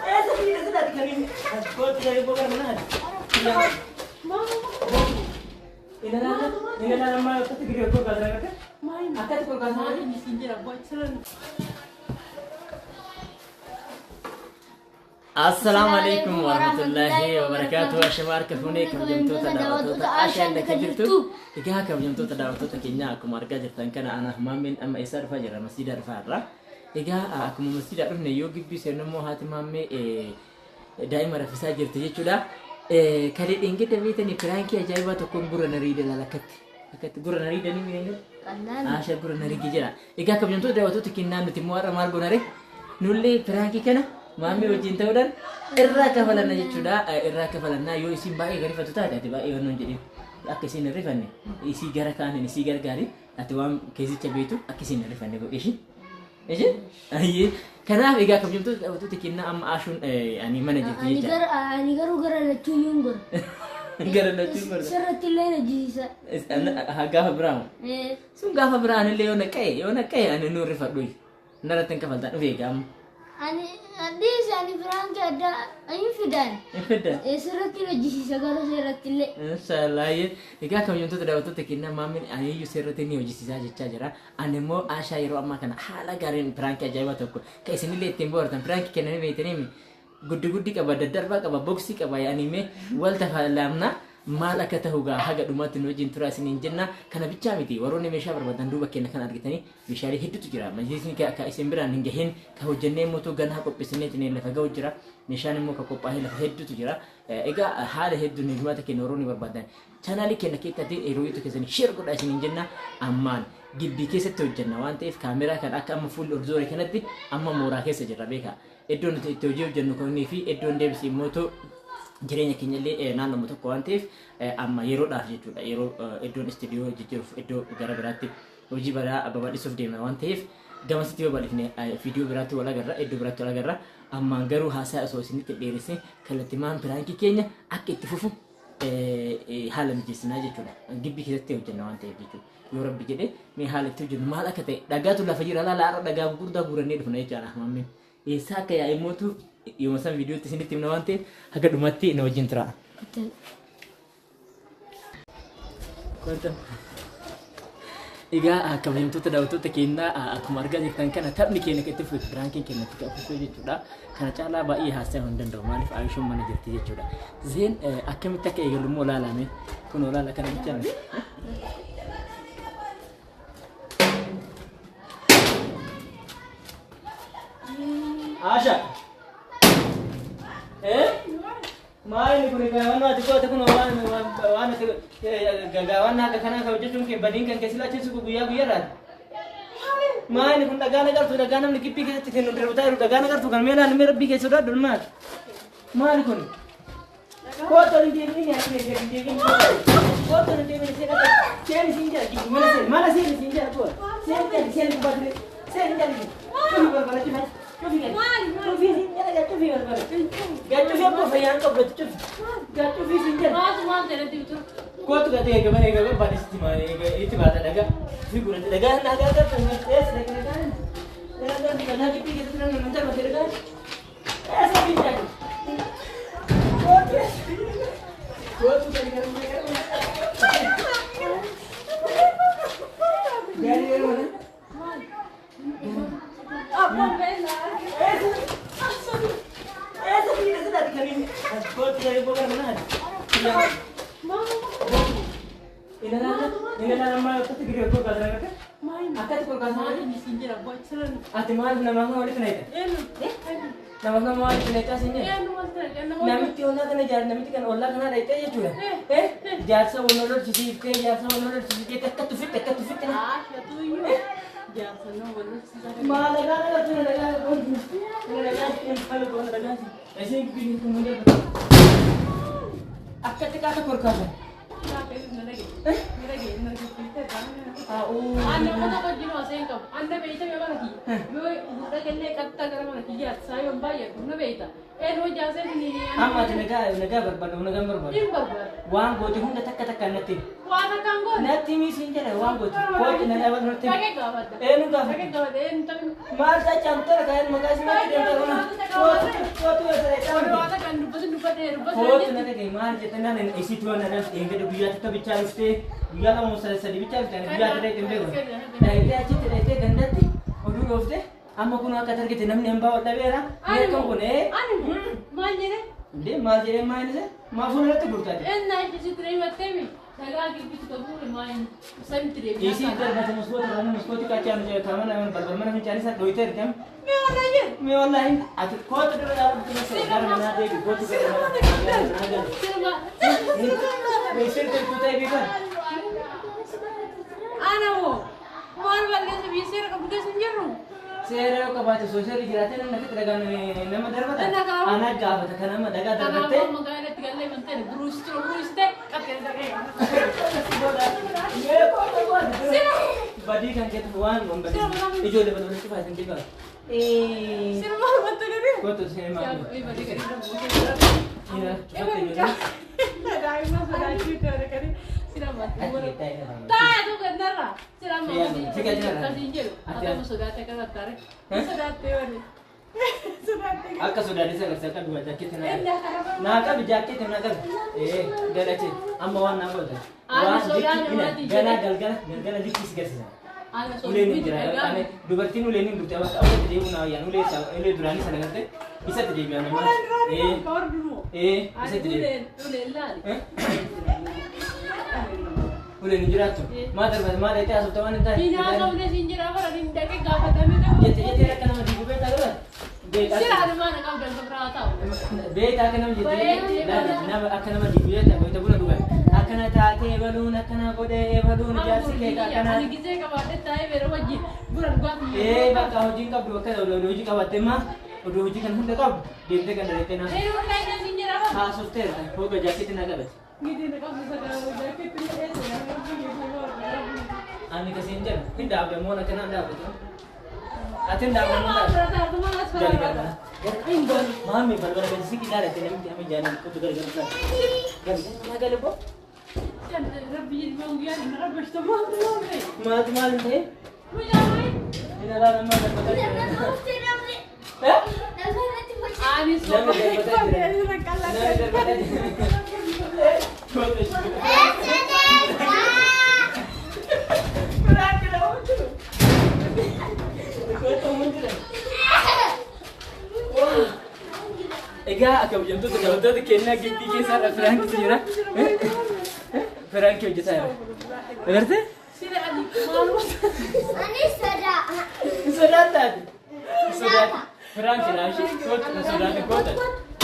Eessa fiigee silaati kan inni kootu gadi boqar mana ati. Ina laala maal akkatti gadi kolkaasan akka akkatti kolkaasan. Assalaamu alaikum warahmatullahi wabarakatuh. Ashama harka fuunee kabajamtoota daawwattoota Ashaan bakka jirtu. Egaa kabajamtoota daawwattoota keenyaa akkuma argaa jirtan kana anaaf maammeen amma eessaa dhufaa jirra? Masjiidaa dhufaa jirra. Egaa akkuma masjiidaa dhufne yoo gibbii seennu immoo haati maammee daa'ima raffisaa jirti jechuudha. Kalee dheengadda beektanii piraankii ajaa'ibaa tokkoon gurra na riida laala akkatti. Akkatti gurra na riidanii miidhagina. Qallaan. Asha gurra na riige jira. Egaa kabajamtoota daawwattoota keenyaa nuti immoo har'a maal goona ree? Nullee piraankii kana maammee wajjin ta'uudhaan irraa kafalanna jechuudha. Irraa kafalannaa yoo isiin baay'ee garifatu taate ati baay'ee wannoon jedhin akka isiin hin rifanne isii gara kaaniin isii gargaari ati waan keessicha beektu akka isiin hin rifanne godhi ishii. Ishii? Ayyee. Kanaaf egaa kabajamtoota daawwattoota keenyaa amma Ashuun ani mana jirti Ani jechaadha. gara ani garuu gara lachuu yuun gora. Gara lachuu gorsa. Sirratti illee na jisiisa. Gaafa biraa moo? Eh, Sun gaafa biraa anillee yoo naqa'e yoo naqa'e ani nuun rifadhu. Narratti hin kafaltan dhufe egaa amma. Ani dhiisi ani firaankii addaa hin fidaan. Hin fiddan. Eh, Sirratti na jisiisa gara seeratti illee. Inshallah. Egaa kabajamtoota daawwattoota keenyaa maammin aniyyuu seerratti ni hojjisiisaa jechaa jira. Ani immoo Ashaa yeroo ammaa kana haala gaariin piraankii ajaa'ibaa tokko kan isinillee ittiin bohaartan piraankii kennanii beektanii guddi guddi qaba daddarbaa qaba boksii qaba yaani mee wal tafaalaamna maal akka ta'u gaa haga dhumaatti nu wajjin turaa isiniin jenna. Kana bichaa miti, warroonni meeshaa barbaadan duuba keenya kan argitanii meeshaalee hedduutu jira. Majlisni ka isin biraan hin gahin ka hojjennee mootuu ganaa qopheessinee ittiin lafa ga'u jira. Meeshaan immoo ka qophaa'ee lafa hedduutu jira. Egaa haala hedduun hirmaata keenya warroonni barbaadan chaanaalii keenya keessatti hiriyoota keessanii share godhaa isiniin jenna. Ammaan gibbii keessatti hojjenna waan ta'eef kaameraa kan akka amma fuulli ol zoore kanatti amma mooraa keessa jirra beekaa. Iddoon nuti itti hojii hojjennu kunii fi iddoon deebisii mootu jireenya keenya illee naannoma tokko waan ta'eef amma yeroodhaaf jechuudha. Yeroo iddoon istiidiyoo jijjiiruuf iddoo gara biraatti hojii badaa babal'isuuf deemna waan ta'eef gamasitti babal'ifne viidiyoo biraatti wal agarra, iddoo biraatti wal agarra. Ammaan garuu haasaa osoo isinitti hin dheeressin kallattimaan piraankii keenya akka itti fufu haala mijeessinaa jechuudha. Gibbii keessatti hojjenna waan ta'eef jechuudha. Yoo rabbi jedhe mee haala itti hojjennu maal akka ta'e dhagaatu lafa jira laala har'a dhagaa gurguddaa guurannee dhufna jechaadha. Maammeen eessaa akka yaa'e mootu yooma san viidiyootti isinitti himna waan ta'eef haga dhumatti na wajjin tura. Kottu. Egaa kabajamtoota daawwattoota keenyaa akkuma argaa jirtan kana taphni keenya kan itti fufe piraankiin keenya itti fufe jechuudha. Kana caalaa baay'ee haasa'uu hin danda'u maaliif Aayishuun mana jirti jechuudha. Zeen akkamitti akka eegalu immoo ilaalame kun olaala kana bichaa miti. Aasha. Eh? Maal inni kun egaa waan ati goote kun waan waan ati gagaa waan akka kanaa kan hojjechuun kee badiin kan keessi laachisu guyyaa guyyaadhaan. Maal inni kun dhagaa nagartu dhagaa namni gibbii keessatti kennu darbataa jiru dhagaa nagartu kan meelaan mee rabbii keessa sodaadhu maal? Maali kun? Kootu hin deebiin yaa kee hin deebiin. Kootu hin deebiin seena seeni siin jala gibbii mana seeni mana seeni siin jala koo seeni jala seeni gubbaa ture seeni jala cufi balbala cufi. Cufi gadi. Cufi siin jala gaa cufi balbala. Gaa cufi abboo fayyaan qabdu cufi. Gaa cufi siin jala. Maaltu maal jedhatti bitu? Kootu gatee eega mana eega barbaade sitti maa eega itti baata dhagaa. Cufi gurratti dhagaa dhagaa gartuu eessa dhagaa dhagaa. Dhagaa gartuu dhagaa gidduu keessatti namni nan darbate dhagaa. Eessa biyya? Kootu kootu gadi gara mana gara mana. Gadi gara mana. Ati maal namaaf nama walitti naqxe? Namaaf nama walitti naqxaa siin jedhe? Namitti ollaa kana jaar namitti kan ollaa kanaa dhaqxee jechuudha. Jaarsa wal lolchisiiftee jaarsa wal lolchisiiftee akka tufitte akka tufitte. Maal dhagaa dhagaa dhagaa dhagaa dhagaa dhagaa isin biyyi kun hunda akka xiqqaa tokko ol kaasan. Anna mana wajjin haasa'e hin qabu. Anna beeyta mee mana kiyya. Yoo gurra kennee qaxxaa gara mana kiyyaatti saayyoon baay'atu na beeyta. Een hojii haasa'e ni Amma ati nagaa nagaa barbaadu, nagaan barbaadu. Hin barbaadu. Waan goote hunda takka takka natti himi. Waan akkaan goone. Natti himi siin jedhe waan goote. Kootu na dhaabatu natti himi. Dhaqee gaafadha. Eenyu gaafadha? Dhaqee gaafadha. Eenyu taphni. Maal tachaamtara kaa'een maqaa isii natti deemta runa. Kootu kootu Warra waan akkaan dubbatin dubbadhee dubbatin. Kootu na dhagaye maal jette naan isitti waan na eeggadhe guyyaa takka bichaa dhuftee guyyaa lama sadi bichaa dhuftee ani guyyaa takka hin beeku. Dhayitee achitti dhayitee gandatti oduu dhooftee amma kun akka argite namni hambaa wal dhabeera. Meeqan kun ee? Ani maal jedhe? Indee maal jedhee maal inni maa fuula irratti gurtaate? Ennaa ishee himattee mi? Dhagaa gibbitti qabuun maal samitti deebi'aa. Isii darbate maskoota kana maskooti qaachaa nu jedhe kaamana balbal mana fincaanii sana dhoyitee argame. Mee walaa jedhe. Mee wallaahi ati kootu dura dhaabbattu masa gara manaa deebi kootu gara manaa deebi. Sirma. Isin toltuu ta'e beekan. Ana moo maal balleessa biyya seera qabu keessa hin jirru? Seera yoo qabaate osoo seerri jiraatee namni akkatti dhagaan nama darbata. Ana gaafata kan nama dhagaa darbattee. Kanaafuu magaalatti gallee mantee buruustee buruustee qaqqee dhaqee. Mee kootu kootu. Badii kan keetu waan waan badii. Ijoollee balbala cufaa isin beekaa. Sirma wanta gadi. Kootu seenaa maali? Badii gadi. Ina cufatte ijoollee. Daa'ima sodaachuu ta'e sirma. Ati ta'e. Taa'ee gandarra. Sirma akkasiin jedhu. Ati Akkuma sodaatee akka tattaare. Sodaattee wali. Sodaattee. Akka sodaatee sagarsa akka du'a jaakkeetti naa qabi. Naa qabi jaakkeetti naa qabi. Ee galache amma waan naa godha. Ani Waan sodaa likki namaati ina ganaa galgala galgala likki si garsiisa. Ana Uleen hin jira. Ani dubartiin uleen hin durte bakka awwaatti deebi'u naa wayyaan ulee isaa ulee duraanii sana gartee isatti deebi'an namaa. Ee ee isatti deebi'an. Uleen laali. Uleen hin jiraattu. Maa darbate maa dheetee haasofta waan hin taane. Hin haasofne siin jira bara hin dhaqee gaafatamee qabu. Jette jettee akka nama diiguu beektaa godhan. Beektaa. Sira adumaa na qabdan biraa taa'u. Beektaa akka nama jettee nama akka nama diiguu beektaa wayita buna dhugan. Akkana taatee ebaluun akkana godhee ebaluun jaarsi kee akkana. Ani gizee qabaadhe taa'ee beera wajjin buna dhugaatii. Ee bakka hojiin qabdu bakka hojii qabaatte maa oduu hojii kan hunda qabdu deemtee kan dalattee naa Eeruu illee siin jira bara. haasofteerta hooga jaakkeetti naa qabate. Gidee na qabdu sagaa jaakkeetti na dheesse. Ani kasiin jedhu hin dhaabde moon akkanaan dhaabbatu. Ati hin dhaabde moon dhaabbatu. Gali gali mana. Maami balbala gadi siqii ilaalatte namni amma jaalan kottu gali gali gali. Gali gali gali bo. Rabbi ilmaan guyyaan hin rabbashtu maaltu maal ta'e? Maaltu maal hin ta'e? Mucaa wayi. Hin alaala maal darbata jira. Eh? Ani Namni darbata jira. Namni darbata jira. Kottu ishee. Kottu mun jira. Egaa akka hojjettoota daawwattoota kennaa gibbii keessaa irra Firaankitu jira. Firaankii hojjetaa jira. Agartee? Sira ani maaluma. Hin sodaataati. Hin sodaati. Firaankii laashee kootu hin sodaatin koota.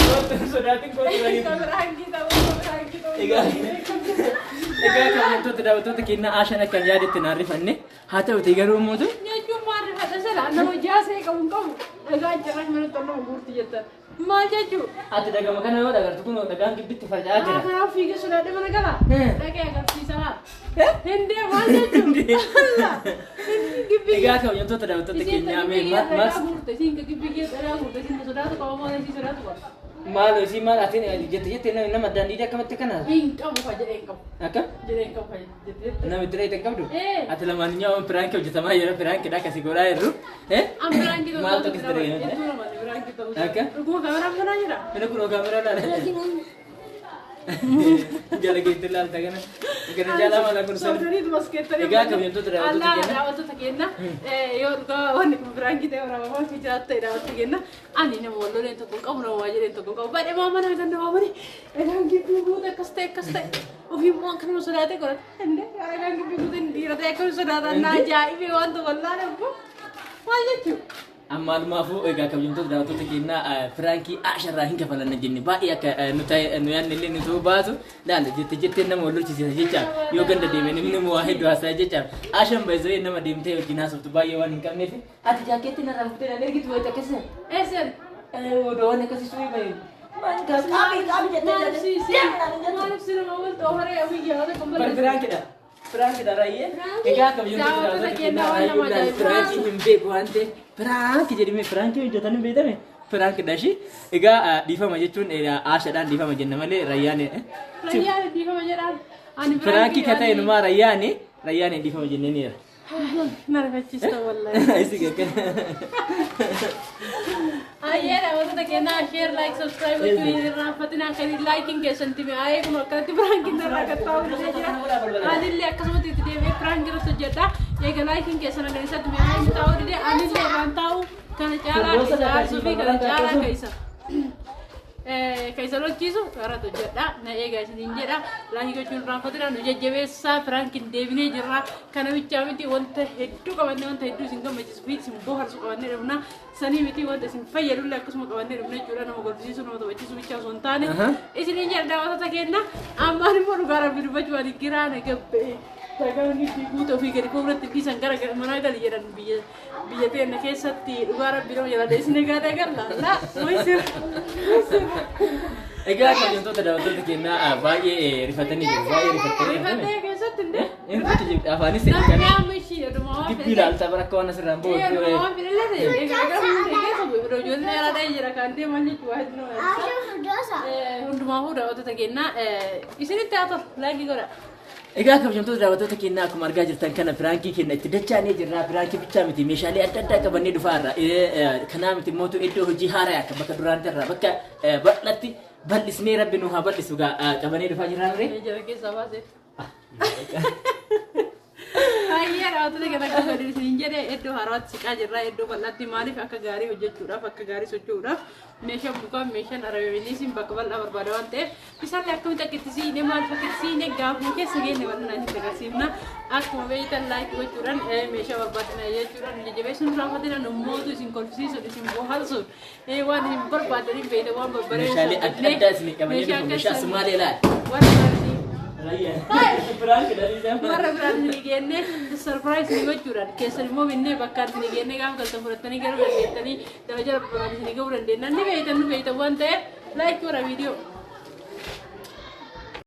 Kootu hin sodaatin kootu. Egaa egaa kabajamtoota daawwattoota kennaa Ashaan akka hin yaadetti naan rifanne haa ta'uti garuu mootu Jechuun maal rifata sila nama jaasee qabu hin qabu dhagaa cirracha mana toluu guurti jettan maal jechuu? Ati dhagama kana yoo dhagartu kun dhagaan gibbitti faca'aa jira. Kanaaf fiigee sodaadhe mana gala. Dhaqee agarsiisa. Hindee maal jechuu? Gibbii. Egaa kabajamtoota daawwattoota kennaa mee maal Guurte isiin gibbii keessa dhagaa guurte isiin sodaatu qaba maal isiin sodaatu qaba. Maal isii maal ati jette jette nama daandii akkamitti kana Hin qabu fa jedhee hin qabu. Akka Jedhee hin qabu fa jettee. nama itti reete hin qabdu? Ee. Ati lamaan nyaa'uun piraankii hojjetamaa jira piraankiidha akkasii godhaa jirru. Eh? An piraankii ta'uu Maal tokko sitti dhagahame? Hedduu namatti piraankii ta'uu. Akka? Dhuguma kaameraan banaa jira. Inni kun kaameraa laala. Jala keetti ilaalta kana. Kana jala maala kun sana. Soodaniitu as keettanii. Egaa kabajamtoota daawwattoota Allaa kenna. daawwattoota kenna. Yoo dhugaa wanni kun piraankii ta'e waraabamaa fi jiraatu ta'e daawwattoota kenna. Ani nama wal loleen tokko hin qabu nama waa jedheen tokko hin qabu. Baay'ee maa mana kan nama mani. Dhagaan gibbii guute akkas ta'e akkas ta'e. Ofii immoo akka nama sodaatee godhata. Indee dhagaan gibbii guute dhiira ta'e akka sodaatan na ajaa'ibee waan tokko laala obbo. Maal jechuudha? Amma alumaafuu egaa kabajamtoota daawwattoota kennaa piraankii Asharraa hin kafalanna jenne baay'ee akka nu ta'e nu yaadne illee nu ta'uu baatu laala jette jettee nama wal lolchisiisa jecha yoo ganda deeme namni nama waa hedduu haasa'aa jecha Ashaan baay'ee nama deemtee wajjin haasoftu baay'ee waan hin qabneef ati jaakkeetti narraa fuutee na ergitu wayita akkasii Eessan? Odoowwan akkasii surii bahe Qaabi qaabi jettee Maaliif maaliif si nama wal ta'u haree ofii yaada kan Bar balleessu. piraankidha. Piraankidha raayyee. Egaa kabajamtoota Daawwattoota daawwattoota keenya keenyaa waan nama raayyee ajaa'ibu. piraankii hin beeku waan ta'eef piraankii jedhamee piraankii hojjetan hin beekame piraankidha ishii. Egaa dhiifama jechuun Aashaadhaan dhiifama jenna malee rayyaan Rayyaan dhiifama jedhaan. Ani piraankii ka ta'e numaa rayyaani rayyaan dhiifama jenneeniira. Na rifachiista wallahi. Isi gaggana. Ayyee daawwattoota keenyaa share, like, subscribe gochuu hin irraanfatinaa. Kan laayikiin keessan time ayyee kun akkanatti piraankiin irraa qaxxaa'u illee jira. Anillee akkasumatti itti deebi'ee piraankii irratti hojjedha. Egaa laayikiin keessan agan isatti mi'aayee taa'uu didee anillee irraan taa'u kana caalaa isa aarsuu fi kana caalaa ka isa ka isa lolchiisu irratti hojjedha. Na eegaa isiniin jedha. Laayikii gochuun irraanfatinaa, nu jajjabeessaa. Piraankiin deebinee jirra. Kana bichaa miti, wanta hedduu qabannee, wanta hedduu isin gammachiisu fi isin bohaarsu qabannee dhufna. Sanii miti, wanta isin fayyadullee akkasuma qabannee dhufna jechuudha. Nama kolfisiisu, nama taphachiisu bichaa osoo hin taane. Isiniin jedha daawwattoota keenya. Ammaan immoo dhugaa Rabbi dubbachuu ani giraa na gabba'e. Dhagaan gidduu guutuu ofii gadi fuulduratti dhiisan gara manaa gali jedhan biyya biyya teenya keessatti dhugaa Rabbi nama jala isin egaa dhagalla. Laa waysir. Egaa kabajamtoota daawwattoota keenyaa baay'ee rifatanii jiru. Baay'ee rifatanii jiru. Rifatee keessatti illee. Inni afaanis Namni amma ishii dhuma waan gibbii ilaalta bara akka waan asirraan Ee, dhuma boo'u. waan fedhe ta'e. Egaa gara hunda keessa bu'e. Ijoollee alaa jira kan deeman jechuudha. Waa hedduu nama yaadisa. Asha furdoosa. Hundumaafuu daawwattoota keenyaa isinitti haa tolu, laayikii godha. Egaa kabajamtoota daawwattoota keenyaa, akkuma argaa jirtan kana piraankii keenya itti dachaanee jirra. Piraankii bichaa miti, meeshaalee adda addaa qabannee dhufaa irra. Kanaa miti mootu iddoo hojii haaraa akka bakka duraan irraa bakka bal'atti bal'isnee Rabbi nu haa bal'isu gaa qabannee dhufaa jirra mire. Jara keessaa baase. Baay'ee daawwattoota keenya akka gadi isiniin jedhe iddoo haaraatti siqaa jirra. Iddoo bal'aatti maaliif akka gaarii hojjechuudhaaf, akka gaarii socho'uudhaaf meeshaan mukaa, meeshaan arabeeniisiin bakka bal'aa barbaada waan ta'eef isaallee akkamitti akka itti siine, maal akka itti siine gaafuma keessa geenne bal'inaan itti agarsiifna. Akkuma beektan laayikii gochuudhaan, meeshaa barbaadan jechuudhaan jajjabeessuun raawwatina namoota isin kolfisiisuun, isin bohaarsuun, waan isin barbaadaniif beektan waan babbareedaa Meeshaalee adda addaa isin qabannee dhufu meeshaa Sumaalee laal. Waan gaarii. Piraankii dha. Warra biraan isin geenne surprise ni gochuudhaan keessan immoo binnee bakka isin geenne gaafa galtan fudhattanii garuu dandeettanii daraja biraan isin gahuu dandeenya. Ni beektan, nu beektan waan ta'eef laayikii godha viidiyoo.